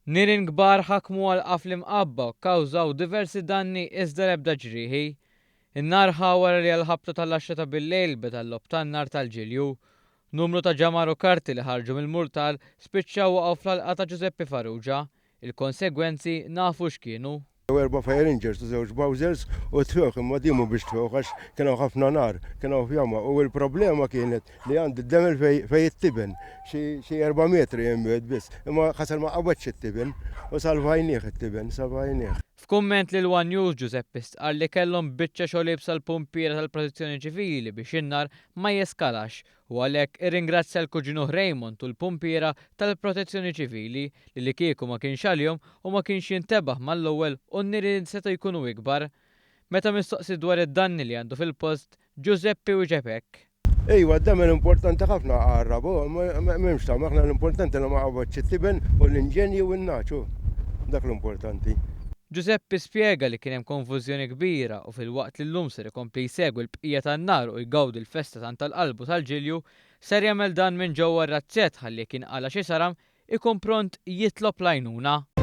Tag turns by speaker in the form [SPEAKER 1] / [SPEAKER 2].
[SPEAKER 1] Nirien kbar ħakmu għalqa fl-Imqabba u kkawżaw diversi danni iżda l-ebda ġrieħi. In-nar ħa wara li għall-ħabta tal-għaxra ta' bil-lejl beda l-logħob tan-nar tal-Ġilju. Numru ta' ġamar u karti li ħarġu mill-murtal spiċċaw waqgħu fl-għalqa ta' Ġużeppi Farrugia. Il-konsegwenzi nafu x'kienu.
[SPEAKER 2] Erba' fire engines u żewġ bowsers u tfewh imma dimu biex tfewh għax kien hawn ħafna nar, kien hawn fjamma u l-problema kienet li għandi d-demel fej it-tiben xi 4 metri hemm biss, imma ħasel ma qabadx it-tiben u salvajnieh it-tiben, salvajnieh.
[SPEAKER 1] F'kumment lil one News Ġużeppi stqarr li kellhom biċċa xogħol iebsa l-pumpiera tal-Protezzjoni Ċivili biex in-nar ma jeskalax u għalhekk irringrazzja l-kuġinuh Raymond u l-pumpiera tal-Protezzjoni Ċivili li li kieku ma kienx għalihom u ma kienx jintebaħ mal-ewwel u n-nirien setgħu jkunu ikbar. Meta mistoqsi dwar id-danni li għandu fil-post, Ġużeppi wieġeb hekk.
[SPEAKER 2] Ejwa, d-demel importanti ħafna għar-raba', m'hemmx tama, aħna l-importanti li ma qabadx it-tiben u l-inġenji u n-nagħaġ, hu dak l-importanti.
[SPEAKER 1] Ġużeppi spjega li kien hemm konfużjoni kbira u filwaqt li llum ser ikompli jsegwi l-bqija tan-nar u jgawdi l-festa tant għal qalbu tal-Ġilju, ser jagħmel dan minn ġewwa r-razzett ħalli jekk jinqala' xi saram ikun pront jitlob l-għajnuna.